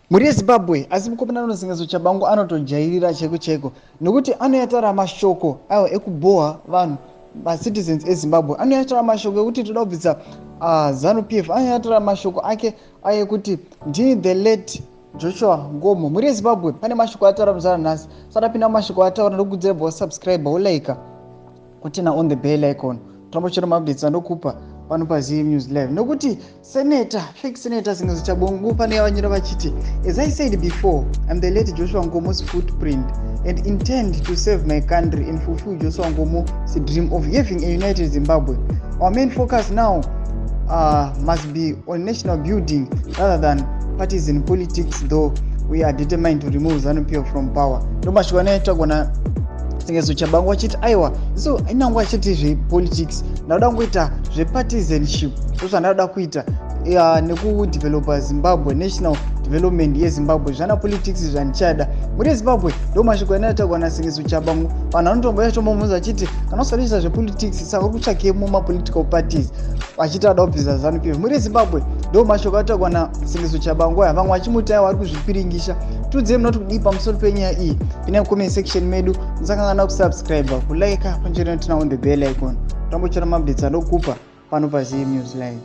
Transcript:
Mhuri yeZimbabwe, asi mukomana anosengezo Chabangu anotojairira chaiko chaiko, nekuti anoyatara mashoko ayo ekubhoha vanhu, macitizens eZimbabwe. Anoyatara mashoko ekuti toda kubvisa ZANU PF. Anoyatara mashoko ake ayo ekuti ndini the late Joshua Nkomo. Mhuri yeZimbabwe, pane mashoko ataura muzara nhasi. Sadapinda mashoko ataura, ndokudzira bva wasubscribe, wolike, kuturn on the bell icon, torambochera maupdates andokupa pano paZM News Live. Nokuti senator, fake senator Sengezo Tshabangu, pane yavanyora vachiti, "As I said before, I'm the late Joshua Nkomo's footprint and intend to save my country and fulfill Joshua Nkomo's dream of having a united Zimbabwe. Our main focus now must be on national building rather than partisan politics, though we are determined to remove ZANU PF from power." Ndo mashoko anoitagwa naSengezo Tshabangu, achiti aiwa, iso inangwa achiti zvepolitics, ndakuda kungoita zvepartisanship, ndo zvandada kuita nekudevelopa Zimbabwe, national development yeZimbabwe. Zvana politics zvandichada. Muri yeZimbabwe, ndo mashoko anoitagwa naSengezo Tshabangu. Vanhu vanotomboya tombomuudza vachiti kana usati zvepolitics, saka uri kutsvakemo mapolitical parties, vachiti vada kubvisa ZANU PF. Muri yeZimbabwe, ndo mashoko atagwa naSengezo Tshabangu aya. Vamwe vachimuti aiwa, ari kuzvipiringisha. Tiudzei munoti kudii pamusoro penyaya iyi. Pinai comment section medu. Musakangana kusubscribe, kulike, panjere, turn on the bell icon, tambochera maupdates andokupa pano paZM News Live.